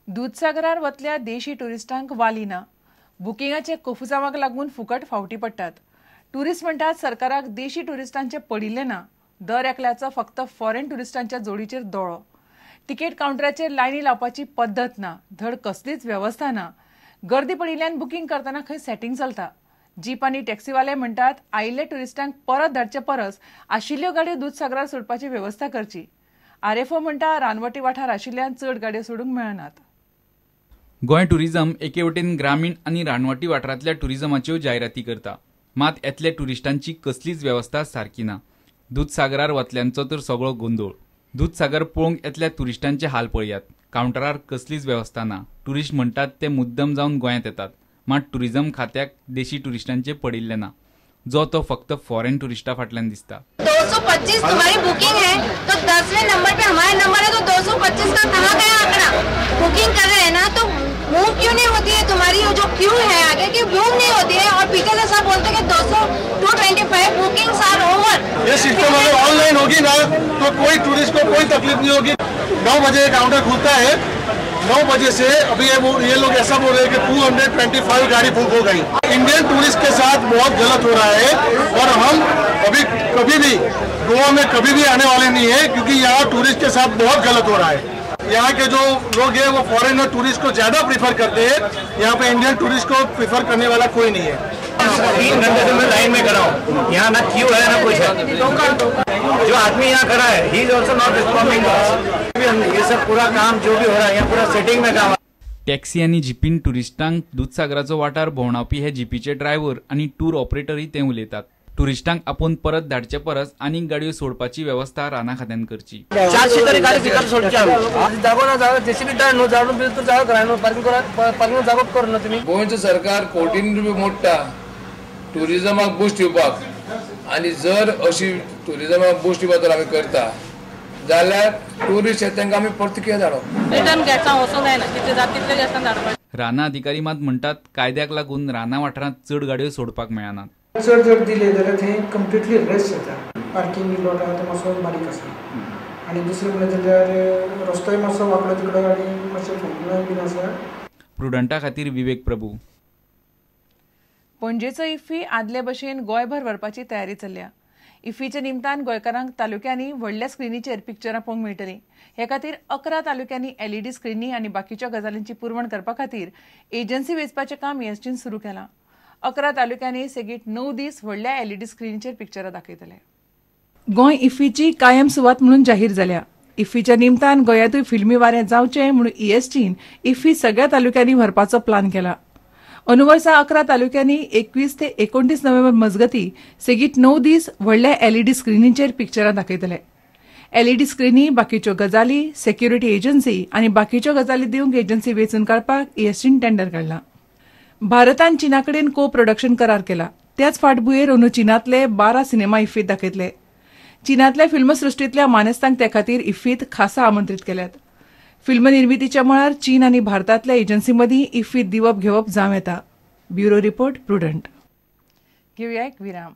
दुदसागरार वतल्या देशी टुरिस्टांक वाली ना. बुकिंगाचे कोफुजावाक लागून फुकट फावटी पडटात. टुरिस्ट म्हणटात सरकाराक देशी टुरिस्टांचे पडिल्लें ना. दर एकल्याचो फक्त फॉरेन टुरिस्टांच्या जोडीचेर दोळो. तिकेट कावंटराचेर लायनी लावपाची पद्दत ना, धड कसलीच वेवस्था ना. गर्दी पडिल्ल्यान बुकींग करतना खंय सेटिंग चलता. जीप आनी टॅक्सीवाले म्हणटात आयिल्ले टुरिस्टांक परत धाडचे परस आशिल्ल्यो गाडयो दुदसागरार सोडपाची वेवस्था करची. आरएफओ म्हणटा रानवटी वाठार आशिल्ल्यान चड गाडयो सोडूंक मेळनात. गोंय टुरिझम एके वटेन ग्रामीण आनी रानवटी वाठारांतल्या टुरिझमाच्यो जायराती करता, मात येतल्या टुरिस्टांची कसलीच वेवस्था सारकी ना. दुदसागरार वतल्यांचो तर सगळो गोंदोळ. दुदसागर पळोवंक येतल्या टुरिस्टांचे हाल पळयात. कावंटरार कसलीच वेवस्था ना. टुरिस्ट म्हणटात ते मुद्दम जावन गोंयांत येतात, मात टुरिझम खात्याक देशी टुरिस्टांचे पडिल्लें ना. जो तो फक्त फॉरेन टुरिस्टा फाटल्यान दिसता. 225 तुम्हारी बुकिंग है तो 10वें नंबर पे हमारा नंबर है तो 225 का कहाँ गया आंकड़ा? बुकिंग कर रहे हैं ना तो मूव क्यों नहीं होती है तुम्हारी? जो क्यू है आगे की मूव नहीं होती है और पीछे से सब बोलते हैं कि 225 बुकिंग्स are over. ये सिस्टम अगर ऑनलाइन होगी ना तो कोई टूरिस्ट को कोई तकलीफ नहीं होगी. 9 बजे काउंटर खुलता है, 9 बजे से अभी ये लोग ऐसा बोल रहे हैं कि 225 गाड़ी बुक हो गई. इंडियन टूरिस्ट के साथ बहुत गलत हो रहा है और हम अभी कभी भी गोवा में कभी भी आने वाले नहीं है, क्योंकि यहाँ टूरिस्ट के साथ बहुत गलत हो रहा है. यहाँ के जो लोग हैं वो फॉरेनर टूरिस्ट को ज़्यादा प्रीफर करते हैं, यहाँ पे इंडियन टूरिस्ट को प्रीफर करने वाला कोई नहीं है. 3 घंटे से मैं लाइन में खड़ा हूँ, यहाँ ना क्यू है ना कुछ है. जो आदमी यहाँ खड़ा है he is also not responding. ये सब पूरा काम जो भी हो रहा है यहाँ पूरा सेटिंग में काम. टॅक्सी आनी जिपीन टुरिस्टांक दुदसागराचो वाठार भोंवडावपी हे जिपीचे ड्रायव्हर आनी टूर ऑपरेटरय ते उलयतात. टुरिस्टांक आपोवन परत धाडचे परस आनीक गाडयो सोडपाची वेवस्था राना खात्यान करची. 400 तरी गाडी भितर सोडची आमी. जागो ना जागो जेसीबी धाड न्हू, झाडून बिल जागो कराय न्हू, पार्किंग जागो कर न्हू तुमी. गोंयचो सरकार कोटींनी रुपये मोडटा टुरिजमाक बूस्ट दिवपाक, आनी जर अशी टुरिजमाक बूस्ट दिवपाक जर आमी करता जाल्यार टुरिस्ट तांकां आमी परत कितें धाडप? रिटर्न गॅसां वचूंक जायना, कितले जाता तितले गॅसां धाडपाक. रानां अधिकारी मात म्हणटात कायद्याक लागून रानां वाठारांत चड गाडयो सोडपाक मेळनात. चड जर दिले जाल्यार थंय कंप्लिटली रेस्ट जाता. पार्किंग लॉट आहा तो मातसो बारीक आसा आनी दुसरें म्हणलें जाल्यार रस्तोय मातसो वांकडो तिकडो आनी मातशें फोंडकुलां बीन आसा. प्रुडंटा खातीर विवेक प्रभू. पणजेचो इफ्फी आदले भशेन गोंयभर व्हरपाची तयारी चल्ल्या. इफ्फीच्या निमतान गोंयकारांक तालुक्यांनी व्हडल्या स्क्रिनीचेर पिक्चरां पळोवंक मेळटलीं. हे खातीर 11 तालुक्यांनी एलईडी स्क्रिनी आनी बाकीच्या गजालींची पुरवण करपा खातीर एजन्सी वेंचपाचें काम ईएसटीन सुरू केलां. 11 तालुक्यांनी सेगीत 9 दीस व्हडल्या एलईडी स्क्रिनीचेर पिक्चरां दाखयतले. गोंय इफ्फीची कायम सुवात म्हणून जाहीर जाल्या. इफ्फीच्या निमतान गोंयांतूय फिल्मी वारें जावचें म्हणून ईएसटीन इफ्फी सगळ्या तालुक्यांनी व्हरपाचो प्लान केला. अंदू वर्सा 11 तालुक्यांनी 21 ते 29 नोव्हेंबर मजगती सेगीत 9 दीस व्हडल्या एलईडी स्क्रिनीचेर पिक्चरां दाखयतले. एलईडी स्क्रिनी, बाकीच्यो गजाली, सेक्युरिटी एजन्सी आनी बाकीच्यो गजाली दिवंक एजन्सी वेंचून काडपाक ईएसटीन टेंडर काडलां. भारतान चीना कडेन को प्रोडक्शन करार केला. त्याच फाटभुंयेर अंदू चीनांतले 12 सिनेमा इफ्फीत दाखयतले. चीनांतल्या फिल्मसृश्टींतल्या मानेस्तांक ते खातीर इफ्फीत खासा आमंत्रीत केल्यात. फिल्म निर्मितीच्या मळार चीन आनी भारतांतल्या एजन्सी मदीं इफ्फीत दिवप घेवप जावं येता. Bureau report, Prudent. घेवया एक विराम.